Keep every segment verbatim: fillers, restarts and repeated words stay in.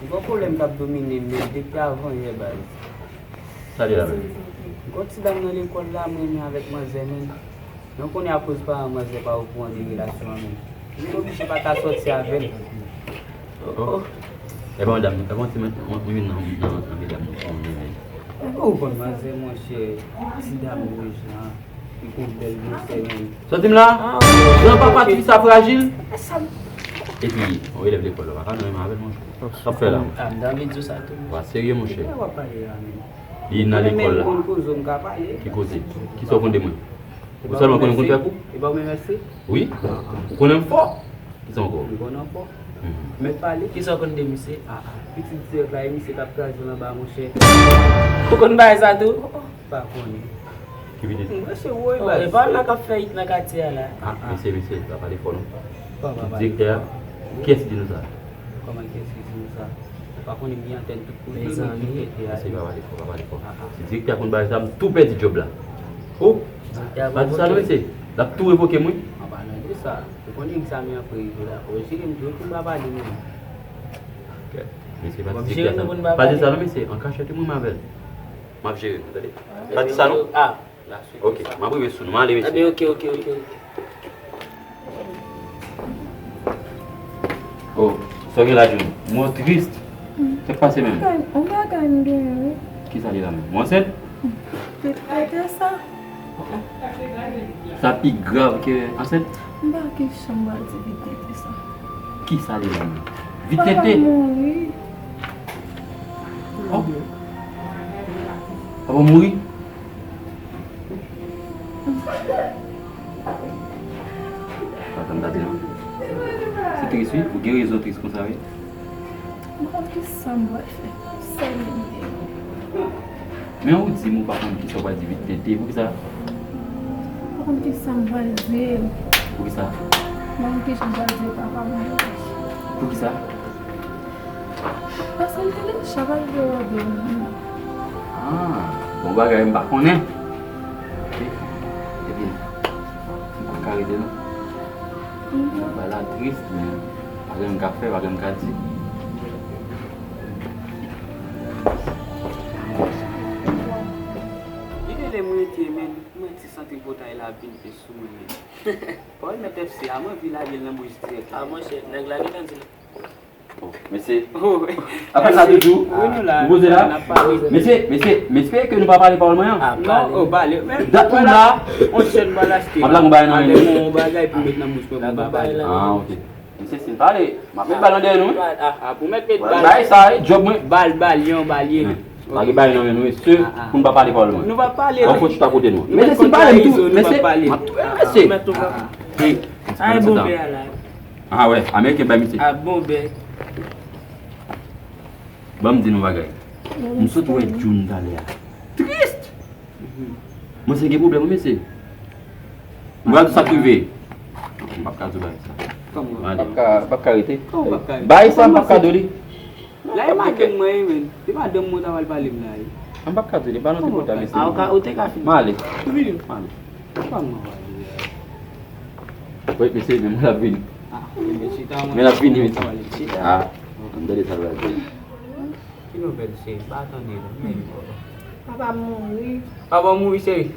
Gon pwoblèm k ap domine m, men depi avan yè, baz. Sa li la menm? Gon ti dam nan lekòl la, m renmen avèk manzè, men. Non, konnen akoz paran manzè pa okouran de relasyon an menm. Li oblije pa ka sòti avè l. Oh. E pa yon dam, e pa yon ti, yon, yon, youn nan, nan, nan medam nou konnen, men. Ou konn manzè, monchè, ti dam wouj lan, li gon bèl gwosè, men. Sa w di m la? Ah, jan papa ti fi sa frajil. Epi, yon elèv lekòl la, pa ka nan menm avè l, monchè. Sa w ap fè la? Ah, m t anvi di w sa tou. Wa serye, monchè. Ki koze w ap pale la, men? Li nan lekòl la. Ki koze? Kisa w konn de mwen? Ou sèlman konnen m konn fè kou? E pa ou menm, mèsi? Wi. Ou konnen m fò? Kisa ankò? M konnen w fò. Mèt pale. Kisa w konn de misye? Ah, ah. Pitit dirèk la, e misye k ap kraze w anba, monchè. Ou konn bagay sa tou? Oh, oh, pa konnen. Ki pitit? Monchè, woy, baz. E pa w la k ap fè it nan katye a la? Ah, mesye, mesye, pa pale fò non. Direktè a, kiyès ki di nou sa? Kòman kiyès ki di nou sa? Ou pa konnen m gen antèn tout kote, mezanmi. Mesye, pa pale fò, pa pale fò. Si direktè a konn bagay sa, m tou pèdi djòb la. Oh! Pa di sa non, mesye. L ap tou revoke m, wi. An palan de sa, ou konnen egzamen an prè rive la. Ou jere m tou, pou m pa pale non. Mesye, pa di direktè a sa. Pa di sa non, mesye. An kachèt, wi, mwen avè l. M ap jere nou, tande. Pa di sa non. Ah. Ok, m ap rive sou nou. M ale, mesye. Ebyen, ok, ok, ok, ok. Oh, sa w gen la, Jun? Mwen tris. Sa k pase menm? Yon bagay m genyen, wi. Kisa li la menm? Ou ansent? Vit tete sa. Sa pi grav ke ansent? M pa gen chan m pral di vit tete sa. Kisa li la menm? Vit tete? Papa mouri. Oh. Papa mouri? Sa tann tande non. Se tris wi, ou gen rezon tris konsa wi. M pa konn kisa m pral fè. Sèl li m te. Men ou di m ou pa konn kisa w pral di vit tete, poukisa? M pa konn kisa m pral di l. Poukisa? M pa konn kisa m pral di papa m. Poukisa? Paske m te deja pral veye w. Ah, bon bagay, m pa konnen. Ok. Ebyen, m pa ka rete non. Bagay la tris, men pa gen m ka fè, pa gen m ka di. Li rele m rete, men mwen ti santi potay la vin pe sou mwen, men. Pawòl mèt F C a, mwen anvi lage l nan bouch dirèk la. Ah, monchè, nèg la gentan di l. Bon, mesye. Apre sa toujou, nou poze la. Mesye, mesye, m espere ke nou pa pale pawòl mwen an. Non, oh, pale. Dat nou la. On chèn pa l achte. M ap lage yon bagay nan men nou. Yon bagay pou met nan bouch mwen, m pa pale. Ah, ok. Mesye, si n pale, m ap met bal anndan nou wi. Ah, pou met met bal. Bay sa, wi, djòb mwen. Bal, bal, yon bal ye. Pa gen bagay nan men nou, mesye, pou n pa pale pawòl mwen. Nou pa pale. Bon, fò chita kote nou. Mesye, si n pale, m tou, mesye, m ap touye mesye. Ay, bonbè a la. Ah wè, ameriken bay misye. Ah, bonbè. Ban m di nou bagay. M sot wè June talè a. Tris! Mwen se gen pwoblèm wi mesye. M pral di sa k rive. M p ap ka di w bagay sa. Kòman? M ale. P ap ka, p ap ka rete. Kòman p ap ka rete? Bagay sa m p ap ka di w li. La e madanm mwen ye, men. Se madanm mwen ta pral pale m la ye. M p ap ka di w li, pa nan ti pota mesye. Ah, ou ka, ou te ka fini. M ale. Ou vini? M ale. Kòman w ale? Wi, mesye, men mwen l ap vini. Ah, men chita, men l ap vini, mesye. Ah, m tande sa l ap vini. Ki nouvèl, cheri? Pa tande non, men. Papa m mouri. Papa w mouri, cheri?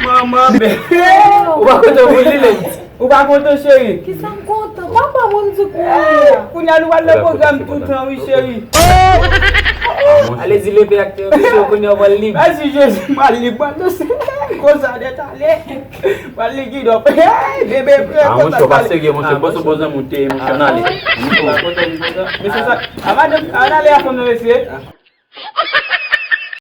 Manman, bèl. Ou pa kontan pou li, lè? Ou pa kontan, cheri? Kisa m kontan? Papa moun di kounye a. Kounye a nou pral nan pwogram toutan, wi, cheri. Ale di lepè ak te, mesye, kounye a w pral lib. Mèsi, Jezi, m pral lib, mwen, mesye. Konsa, nèt ale. Pral li gidon. Hey, bebe, frè, ah, monchè, w pa serye, monchè. Bon, se bon zanmi w te ye, monchè, ann ale. Mesye, sa, a madanm, ann ale a fanm nan, mesye.